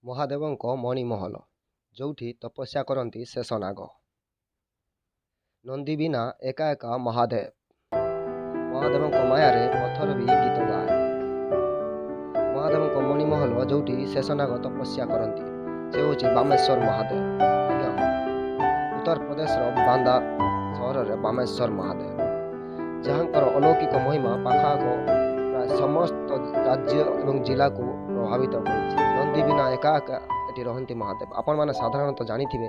ମହାଦେବଙ୍କ ମଣିମହଲ, ଯେଉଁଠି ତପସ୍ୟା କରନ୍ତି ଶେଷନାଗ। ନନ୍ଦୀ ବିନା ଏକା ଏକା ମହାଦେବ। ମହାଦେବଙ୍କ ମାୟାରେ ପଥର ବି ଗୀତ ଗାଏ। ମହାଦେବଙ୍କ ମଣିମହଲ, ଯେଉଁଠି ଶେଷନାଗ ତପସ୍ୟା କରନ୍ତି, ସେ ହେଉଛି ବାମେଶ୍ୱର ମହାଦେବ। ଆଜ୍ଞା, ଉତ୍ତରପ୍ରଦେଶର ବାନ୍ଦା ସହରରେ ବାମେଶ୍ୱର ମହାଦେବ, ଯାହାଙ୍କର ଅଲୌକିକ ମହିମା ପାଖଆଖ ପ୍ରାୟ ସମସ୍ତ ରାଜ୍ୟ ଏବଂ ଜିଲ୍ଲାକୁ ପ୍ରଭାବିତ କରିଛି। ନନ୍ଦୀ ବିନା ଏକା ଏକା ଏଠି ରହନ୍ତି ମହାଦେବ। ଆପଣମାନେ ସାଧାରଣତଃ ଜାଣିଥିବେ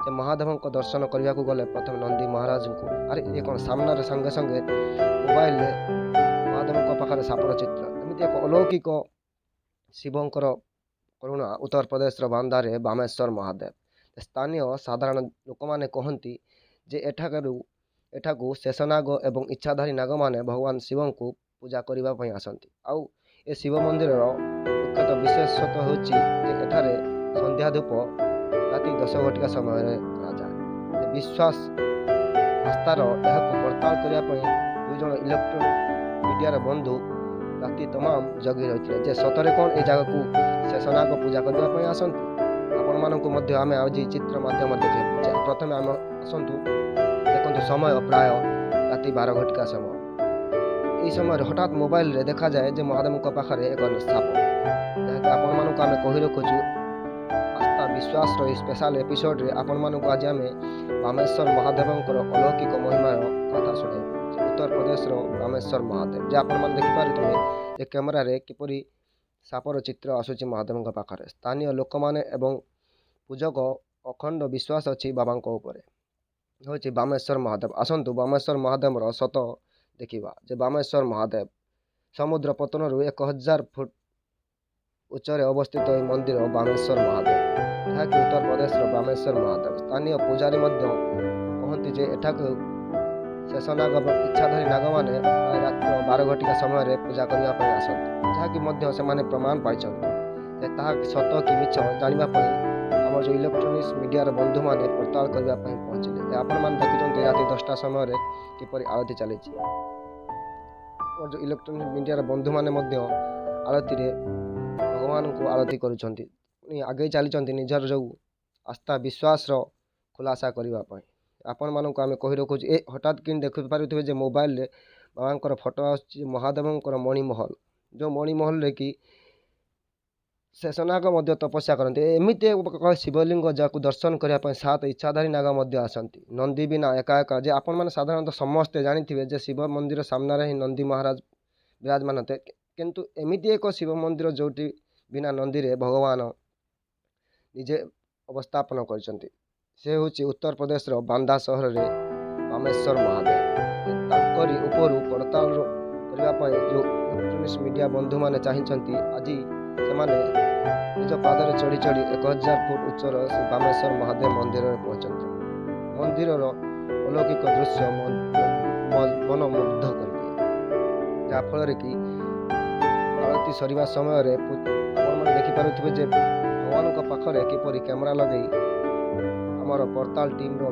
ଯେ ମହାଦେବଙ୍କ ଦର୍ଶନ କରିବାକୁ ଗଲେ ପ୍ରଥମେ ନନ୍ଦୀ ମହାରାଜଙ୍କୁ, ଆରେ ଇଏ କ'ଣ, ସାମ୍ନାରେ ସାଙ୍ଗେ ସଙ୍ଗେ ମୋବାଇଲରେ ମହାଦେବଙ୍କ ପାଖରେ ସାପର ଚିତ୍ର। ଏମିତି ଏକ ଅଲୌକିକ ଶିବଙ୍କର କରୁଣା ଉତ୍ତରପ୍ରଦେଶର ବାନ୍ଦାରେ ବାମେଶ୍ୱର ମହାଦେବ। ସ୍ଥାନୀୟ ସାଧାରଣ ଲୋକମାନେ କହନ୍ତି ଯେ ଏଠାକୁ ଶେଷନାଗ ଏବଂ ଇଚ୍ଛାଧାରୀ ନାଗମାନେ ଭଗବାନ ଶିବଙ୍କୁ ପୂଜା କରିବା ପାଇଁ ଆସନ୍ତି। ଆଉ ଏ ଶିବ ମନ୍ଦିରର ମୁଖ୍ୟତଃ ବିଶେଷତ୍ୱ ହେଉଛି ଯେ ଏଠାରେ ସନ୍ଧ୍ୟା ଧୂପ ରାତି 10 ଘଟିକା ସମୟରେ କରାଯାଏ। ଯେ ବିଶ୍ୱାସ ଆସ୍ଥାର ଏହାକୁ ପଡ଼ତାଳ କରିବା ପାଇଁ 2 ଜଣ ଇଲେକ୍ଟ୍ରୋନିକ୍ ମିଡ଼ିଆର ବନ୍ଧୁ ରାତି ତମାମ ଜଗି ରହିଥିଲେ ଯେ ସତରେ କ'ଣ ଏ ଜାଗାକୁ ଶେଷନାଗ ପୂଜା କରିବା ପାଇଁ ଆସନ୍ତି। ଆପଣମାନଙ୍କୁ ମଧ୍ୟ ଆମେ ଆଜି ଚିତ୍ର ମାଧ୍ୟମରେ ଦେଖାଇବୁ ଯେ ପ୍ରଥମେ ଆମେ ଆସନ୍ତୁ, ଦେଖନ୍ତୁ, ସମୟ ପ୍ରାୟ ରାତି 12 ଘଟିକା ସମୟ। ଏହି ସମୟରେ ହଠାତ୍ ମୋବାଇଲରେ ଦେଖାଯାଏ ଯେ ମହାଦେବଙ୍କ ପାଖରେ ଏକ ସାପ, ଯାହାକି ଆପଣମାନଙ୍କୁ ଆମେ କହି ରଖୁଛୁ, ଆସ୍ଥା ବିଶ୍ୱାସର ଏହି ସ୍ପେଶାଲ ଏପିସୋଡ଼ରେ ଆପଣମାନଙ୍କୁ ଆଜି ଆମେ ବାମେଶ୍ୱର ମହାଦେବଙ୍କର ଅଲୌକିକ ମହିମାର କଥା ଶୁଣାଇବୁ। ଯେ ଉତ୍ତରପ୍ରଦେଶର ବାମେଶ୍ୱର ମହାଦେବ, ଯେ ଆପଣମାନେ ଦେଖିପାରୁଥିବେ ଯେ କ୍ୟାମେରାରେ କିପରି ସାପର ଚିତ୍ର ଆସୁଛି ମହାଦେବଙ୍କ ପାଖରେ। ସ୍ଥାନୀୟ ଲୋକମାନେ ଏବଂ ପୂଜକ ଅଖଣ୍ଡ ବିଶ୍ୱାସ ଅଛି ବାବାଙ୍କ ଉପରେ। ହେଉଛି ବାମେଶ୍ୱର ମହାଦେବ। ଆସନ୍ତୁ, ବାମେଶ୍ୱର ମହାଦେବର ସତ ଦେଖିବା ଯେ ବାମେଶ୍ୱର ମହାଦେବ ସମୁଦ୍ର ପତନରୁ 1000 ଫୁଟ ଉଚ୍ଚରେ ଅବସ୍ଥିତ ଏହି ମନ୍ଦିର ବାମେଶ୍ୱର ମହାଦେବ, ଯାହାକି ଉତ୍ତରପ୍ରଦେଶର ବାମେଶ୍ୱର ମହାଦେବ। ସ୍ଥାନୀୟ ପୂଜାରୀ ମଧ୍ୟ କହନ୍ତି ଯେ ଏଠାକୁ ଶେଷନାଗ ଏବଂ ଇଚ୍ଛାଧାରୀ ନାଗମାନେ ପ୍ରାୟ ରାତ୍ର 12 ଘଟିକା ସମୟରେ ପୂଜା କରିବା ପାଇଁ ଆସନ୍ତି, ଯାହାକି ମଧ୍ୟ ସେମାନେ ପ୍ରମାଣ ପାଇଛନ୍ତି। ଯେ ତାହା ସତ କି ମିଛ ଜାଣିବା ପାଇଁ ଆମର ଯେଉଁ ଇଲେକ୍ଟ୍ରୋନିକ୍ସ ମିଡ଼ିଆର ବନ୍ଧୁମାନେ ପଡ଼ତାଳ କରିବା ପାଇଁ ପହଞ୍ଚିଲେ। ଆପଣମାନେ ଦେଖୁଛନ୍ତି ରାତି 10ଟା ସମୟରେ କିପରି ଆଳତି ଚାଲିଛି। ଆମର ଯେଉଁ ଇଲେକ୍ଟ୍ରୋନିକ୍ସ ମିଡ଼ିଆର ବନ୍ଧୁମାନେ ମଧ୍ୟ ଆଳତିରେ ଭଗବାନଙ୍କୁ ଆଳତି କରୁଛନ୍ତି, ପୁଣି ଆଗେଇ ଚାଲିଛନ୍ତି ନିଜର ଯେଉଁ ଆସ୍ଥା ବିଶ୍ୱାସର ଖୁଲାସା କରିବା ପାଇଁ। ଆପଣମାନଙ୍କୁ ଆମେ କହି ରଖୁଛୁ, ଏ ହଠାତ୍ କିଣି ଦେଖିପାରୁଥିବେ ଯେ ମୋବାଇଲରେ ବାବାଙ୍କର ଫଟୋ ଆସୁଛି, ମହାଦେବଙ୍କର ମଣିମହଲ, ଯେଉଁ ମଣିମହଲରେ କି ଶେଷନାଗ ମଧ୍ୟ ତପସ୍ୟା କରନ୍ତି। ଏମିତି ଏକ ଶିବଲିଙ୍ଗ, ଯାହାକୁ ଦର୍ଶନ କରିବା ପାଇଁ ସାତ ଇଚ୍ଛାଧାରୀ ନାଗ ମଧ୍ୟ ଆସନ୍ତି। ନନ୍ଦୀ ବିନା ଏକା ଏକା, ଯେ ଆପଣମାନେ ସାଧାରଣତଃ ସମସ୍ତେ ଜାଣିଥିବେ ଯେ ଶିବ ମନ୍ଦିର ସାମ୍ନାରେ ହିଁ ନନ୍ଦୀ ମହାରାଜ ବିରାଜମାନ, କିନ୍ତୁ ଏମିତି ଏକ ଶିବ ମନ୍ଦିର ଯେଉଁଠି ବିନା ନନ୍ଦୀରେ ଭଗବାନ ନିଜେ ଅବସ୍ଥାପନ କରିଛନ୍ତି, ସେ ହେଉଛି ଉତ୍ତରପ୍ରଦେଶର ବାନ୍ଦା ସହରରେ ବାମେଶ୍ୱର ମହାଦେବ। ତାଙ୍କରି ଉପରୁ ପଡ଼ତାଳ କରିବା ପାଇଁ ଯେଉଁ ଇଲେକ୍ଟ୍ରୋନିକ୍ସ ମିଡ଼ିଆ ବନ୍ଧୁମାନେ ଚାହିଁଛନ୍ତି, ଆଜି ସେମାନେ ନିଜ ପାଦରେ ଚଢ଼ି ଚଢ଼ି 1000 ଫୁଟ ଉଚ୍ଚର ସେ ବାମେଶ୍ୱର ମହାଦେବ ମନ୍ଦିରରେ ପହଞ୍ଚନ୍ତି। ମନ୍ଦିରର ଅଲୌକିକ ଦୃଶ୍ୟ ମନ ମୁଗ୍ଧ କରିଦିଏ, ଯାହାଫଳରେ କି ଆଳତି ସରିବା ସମୟରେ ଆପଣମାନେ ଦେଖିପାରୁଥିବେ ଯେ ଭଗବାନଙ୍କ ପାଖରେ କିପରି କ୍ୟାମେରା ଲଗେଇ ଆମର ପଡ଼ତାଳ ଟିମ୍ର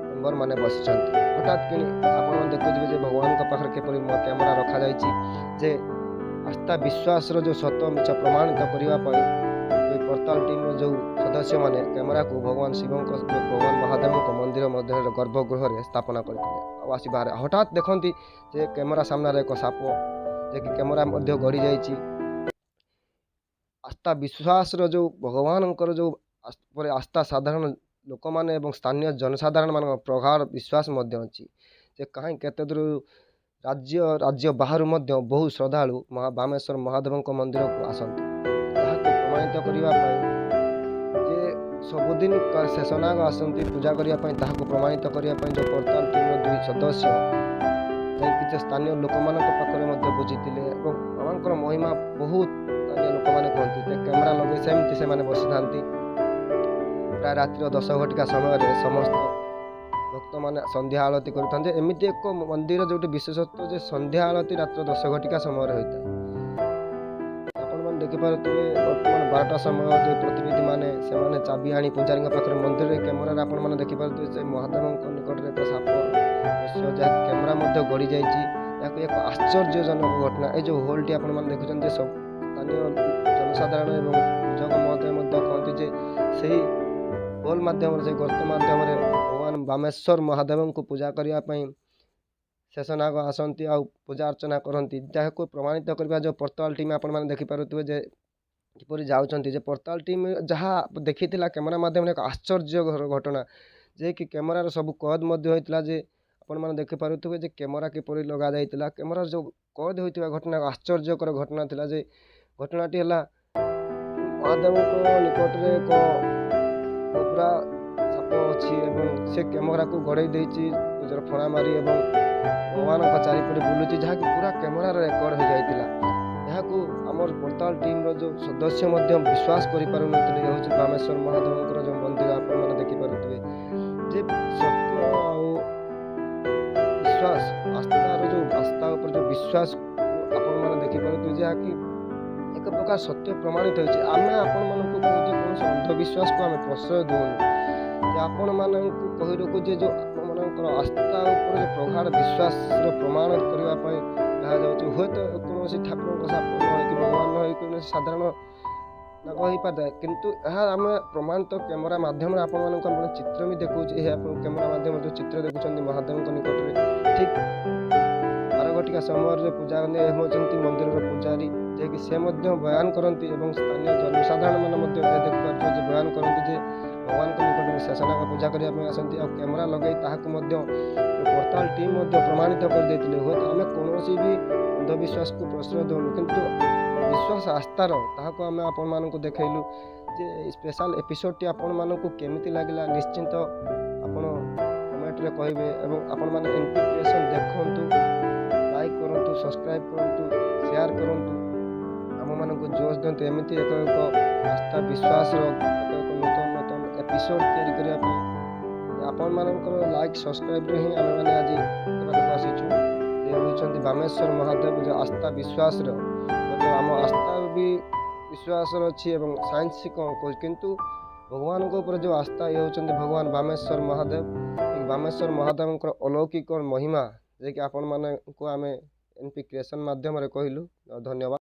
ମେମ୍ବରମାନେ ବସିଛନ୍ତି। ହଠାତ୍ କିଣି ଆପଣମାନେ ଦେଖୁଥିବେ ଯେ ଭଗବାନଙ୍କ ପାଖରେ କିପରି କ୍ୟାମେରା ରଖାଯାଇଛି, ଯେ ଆସ୍ଥା ବିଶ୍ୱାସର ଯେଉଁ ସତ ମିଛ ପ୍ରମାଣିତ କରିବା ପାଇଁ ଏହି ପଡ଼ତାଳ ଟିମ୍ର ଯେଉଁ ସଦସ୍ୟମାନେ କ୍ୟାମେରାକୁ ଭଗବାନ ଶିବଙ୍କ, ଭଗବାନ ମହାଦେବଙ୍କ ମନ୍ଦିର ମଧ୍ୟରେ ଗର୍ଭଗୃହରେ ସ୍ଥାପନା କରିଥିଲେ। ଆଉ ଆସି ବାହାରେ ହଠାତ୍ ଦେଖନ୍ତି ଯେ କ୍ୟାମେରା ସାମ୍ନାରେ ଏକ ସାପ, ଯେ କି କ୍ୟାମେରା ମଧ୍ୟ ଗଡ଼ି ଯାଇଛି। ଆସ୍ଥା ବିଶ୍ୱାସର ଯେଉଁ ଭଗବାନଙ୍କର ଯେଉଁ ଉପରେ ଆସ୍ଥା, ସାଧାରଣ ଲୋକମାନେ ଏବଂ ସ୍ଥାନୀୟ ଜନସାଧାରଣମାନଙ୍କ ପ୍ରଗାଢ଼ ବିଶ୍ୱାସ ମଧ୍ୟ ଅଛି ଯେ କାହିଁ କେତେ ଦୂର ରାଜ୍ୟ, ରାଜ୍ୟ ବାହାରୁ ମଧ୍ୟ ବହୁ ଶ୍ରଦ୍ଧାଳୁ ମହା ବାମେଶ୍ୱର ମହାଦେବଙ୍କ ମନ୍ଦିରକୁ ଆସନ୍ତି। ଏହାକୁ ପ୍ରମାଣିତ କରିବା ପାଇଁ ଯେ ସବୁଦିନ ଶେଷନାଗ ଆସନ୍ତି ପୂଜା କରିବା ପାଇଁ, ତାହାକୁ ପ୍ରମାଣିତ କରିବା ପାଇଁ ଯେଉଁ ପଡ଼ତାଳ ଟିମ୍ର ଦୁଇ ସଦସ୍ୟ ଯାଇ କିଛି ସ୍ଥାନୀୟ ଲୋକମାନଙ୍କ ପାଖରେ ମଧ୍ୟ ବୁଝିଥିଲେ ଏବଂ ବାବାଙ୍କର ମହିମା ବହୁତ ସ୍ଥାନୀୟ ଲୋକମାନେ କୁହନ୍ତି ଯେ କ୍ୟାମେରା ଲଗେଇ ସେମିତି ସେମାନେ ବସିଥାନ୍ତି। ପ୍ରାୟ ରାତ୍ରିର 10 ଘଟିକା ସମୟରେ ସମସ୍ତ ଭକ୍ତମାନେ ସନ୍ଧ୍ୟା ଆଳତି କରିଥାନ୍ତି। ଏମିତି ଏକ ମନ୍ଦିର ଯେଉଁଠି ବିଶେଷତ୍ୱ ଯେ ସନ୍ଧ୍ୟା ଆଳତି ରାତ୍ର 10 ଘଟିକା ସମୟରେ ହୋଇଥାଏ। ଆପଣମାନେ ଦେଖିପାରୁଥିବେ ବର୍ତ୍ତମାନ 12ଟା ସମୟ, ଯେଉଁ ପ୍ରତିନିଧିମାନେ ସେମାନେ ଚାବି ଆଣି ପୂଜାରୀଙ୍କ ପାଖରେ ମନ୍ଦିରରେ କ୍ୟାମେରାରେ ଆପଣମାନେ ଦେଖିପାରୁଥିବେ ଯେ ମହାଦେବଙ୍କ ନିକଟରେ ଏକ ସାପ ଦୃଶ୍ୟ, ଯାହା କ୍ୟାମେରା ମଧ୍ୟ ଗଡ଼ି ଯାଇଛି। ଏହାକୁ ଏକ ଆଶ୍ଚର୍ଯ୍ୟଜନକ ଘଟଣା। ଏ ଯେଉଁ ହୋଲ୍ଟି ଆପଣମାନେ ଦେଖୁଛନ୍ତି, ସବୁ ସ୍ଥାନୀୟ ଜନସାଧାରଣ ଏବଂ ପୂଜକ ମହୋଦୟ ମଧ୍ୟ କହନ୍ତି। ଯେ ସେହି ହୋଲ୍ ମାଧ୍ୟମରେ, ସେଇ ଗର୍ତ୍ତ ମାଧ୍ୟମରେ ଭଗବାନ ବାମେଶ୍ୱର ମହାଦେବଙ୍କୁ ପୂଜା କରିବା ପାଇଁ ଶେଷନାଗ ଆସନ୍ତି ଆଉ ପୂଜା ଅର୍ଚ୍ଚନା କରନ୍ତି, ଯାହାକୁ ପ୍ରମାଣିତ କରିବା ଯେଉଁ ପର୍ତ୍ତାଲ ଟିମ୍ ଆପଣମାନେ ଦେଖିପାରୁଥିବେ ଯେ କିପରି ଯାଉଛନ୍ତି, ଯେ ପର୍ତ୍ତାଲ ଟିମ୍ ଯାହା ଦେଖିଥିଲା କ୍ୟାମେରା ମାଧ୍ୟମରେ ଏକ ଆଶ୍ଚର୍ଯ୍ୟ ଘଟଣା, ଯେ କି କ୍ୟାମେରାର ସବୁ କଏଦ ମଧ୍ୟ ହୋଇଥିଲା, ଯେ ଆପଣମାନେ ଦେଖିପାରୁଥିବେ ଯେ କ୍ୟାମେରା କିପରି ଲଗାଯାଇଥିଲା। କ୍ୟାମେରାର ଯେଉଁ କଏଦ ହୋଇଥିବା ଘଟଣା ଆଶ୍ଚର୍ଯ୍ୟକର ଘଟଣା ଥିଲା, ଯେ ଘଟଣାଟି ହେଲା ମହାଦେବଙ୍କ ନିକଟରେ ଏକ କୋବ୍ରା ସାପ ଅଛି ଏବଂ ସେ କ୍ୟାମେରାକୁ ଗଡ଼େଇ ଦେଇଛି ନିଜର ଫଣା ମାରି ଏବଂ ଭଗବାନଙ୍କ ଚାରିପଟେ ବୁଲୁଛି, ଯାହାକି ପୁରା କ୍ୟାମେରାରେ ରେକର୍ଡ଼ ହୋଇଯାଇଥିଲା। ଏହାକୁ ଆମର ପୋର୍ଟାଲ ଟିମ୍ର ଯେଉଁ ସଦସ୍ୟ ମଧ୍ୟ ବିଶ୍ୱାସ କରିପାରୁନଥିଲେ। ହେଉଛି ବାମେଶ୍ୱର ମହାଦେବଙ୍କର ଯେଉଁ ମନ୍ଦିର, ଆପଣମାନେ ଦେଖିପାରୁଥିବେ ଯେ ସତ୍ୟ ଆଉ ବିଶ୍ୱାସ, ଆସ୍ଥାର ଯେଉଁ ଆସ୍ଥା ଉପରେ ଯେଉଁ ବିଶ୍ୱାସ ଆପଣମାନେ ଦେଖିପାରୁଥିବେ, ଯାହାକି ଏକ ପ୍ରକାର ସତ୍ୟ ପ୍ରମାଣିତ ହୋଇଛି। ଆମେ ଆପଣମାନଙ୍କୁ କହୁଛେ, କୌଣସି ଅନ୍ଧବିଶ୍ୱାସକୁ ଆମେ ପ୍ରଶ୍ରୟ ଦେଉନୁ, ଯେ ଆପଣମାନଙ୍କୁ କହି ରଖୁଛୁ ଯେ ଯେଉଁ ଆପଣମାନଙ୍କର ଆସ୍ଥା ଉପରେ ଯେଉଁ ପ୍ରଗାଢ଼ ବିଶ୍ୱାସର ପ୍ରମାଣ କରିବା ପାଇଁ କୁହାଯାଉଛି। ହୁଏତ କୌଣସି ଠାକୁରଙ୍କ ସାପ ନ ହେଇକି, ଭଗବାନ ନ ହେଇ କୌଣସି ସାଧାରଣ ନାଗ ହେଇପାରିଥାଏ, କିନ୍ତୁ ଏହା ଆମେ ପ୍ରମାଣିତ କ୍ୟାମେରା ମାଧ୍ୟମରେ ଆପଣମାନଙ୍କୁ ଆପଣ ଚିତ୍ର ବି ଦେଖାଉଛୁ। ଏହା ଆପଣ କ୍ୟାମେରା ମାଧ୍ୟମରେ ଯେଉଁ ଚିତ୍ର ଦେଖୁଛନ୍ତି, ମହାଦେବଙ୍କ ନିକଟରେ ଠିକ୍ 12 ଘଟିକା ସମୟରେ ଯେଉଁ ପୂଜା ହେଉଛନ୍ତି ମନ୍ଦିରର ପୂଜାରୀ, ଯିଏକି ସେ ମଧ୍ୟ ବୟାନ କରନ୍ତି ଏବଂ ସ୍ଥାନୀୟ ଜନସାଧାରଣମାନେ ମଧ୍ୟ ଏହା ଦେଖିପାରୁଥିବେ ଯେ ବୟାନ କରନ୍ତି ଯେ ଭଗବାନଙ୍କ ନିକଟରେ ଶେଷନାଗ ପୂଜା କରିବା ପାଇଁ ଆସନ୍ତି, ଆଉ କ୍ୟାମେରା ଲଗାଇ ତାହାକୁ ମଧ୍ୟ ପୋର୍ଟାଲ ଟିମ୍ ମଧ୍ୟ ପ୍ରମାଣିତ କରିଦେଇଥିଲେ। ହୁଏତ ଆମେ କୌଣସି ବି ଅନ୍ଧବିଶ୍ୱାସକୁ ପ୍ରଶ୍ରୟ ଦେଉନୁ, କିନ୍ତୁ ବିଶ୍ୱାସ ଆସ୍ଥାର ତାହାକୁ ଆମେ ଆପଣମାନଙ୍କୁ ଦେଖାଇଲୁ। ଯେ ସ୍ପେଶାଲ ଏପିସୋଡ଼ଟି ଆପଣମାନଙ୍କୁ କେମିତି ଲାଗିଲା, ନିଶ୍ଚିନ୍ତ ଆପଣ କମେଣ୍ଟରେ କହିବେ ଏବଂ ଆପଣମାନେ ଏନ୍ ପି କ୍ରିଏସନ୍ ଦେଖନ୍ତୁ, ଲାଇକ୍ କରନ୍ତୁ, ସବସ୍କ୍ରାଇବ୍ କରନ୍ତୁ, ସେୟାର କରନ୍ତୁ, ଆମମାନଙ୍କୁ ଜୋସ୍ ଦିଅନ୍ତୁ ଏମିତି ଏକ ଏକ ଆସ୍ଥା ବିଶ୍ୱାସର ଏକ ଏକ ନୂତନ ନୂତନ ଏପିସୋଡ଼ ତିଆରି କରିବା ପାଇଁ। ଆପଣମାନଙ୍କର ଲାଇକ୍ ସବସ୍କ୍ରାଇବ୍ରେ ହିଁ ଆମେମାନେ ଆଜି ଏତେ ବାଟକୁ ଆସିଛୁ। ଯେ ହେଉଛନ୍ତି ବାମେଶ୍ୱର ମହାଦେବ, ଯେଉଁ ଆସ୍ଥା ବିଶ୍ୱାସର, ଆମ ଆସ୍ଥା ବି ବିଶ୍ୱାସର ଅଛି ଏବଂ ସାଇନ୍ସ କ'ଣ କହୁଛି, କିନ୍ତୁ ଭଗବାନଙ୍କ ଉପରେ ଯେଉଁ ଆସ୍ଥା, ଇଏ ହେଉଛନ୍ତି ଭଗବାନ ବାମେଶ୍ୱର ମହାଦେବ। ବାମେଶ୍ୱର ମହାଦେବଙ୍କର ଅଲୌକିକ ମହିମା, ଯିଏକି ଆପଣମାନଙ୍କୁ ଆମେ ଏନ୍ ପି କ୍ରିଏସନ୍ ମାଧ୍ୟମରେ କହିଲୁ। ଧନ୍ୟବାଦ।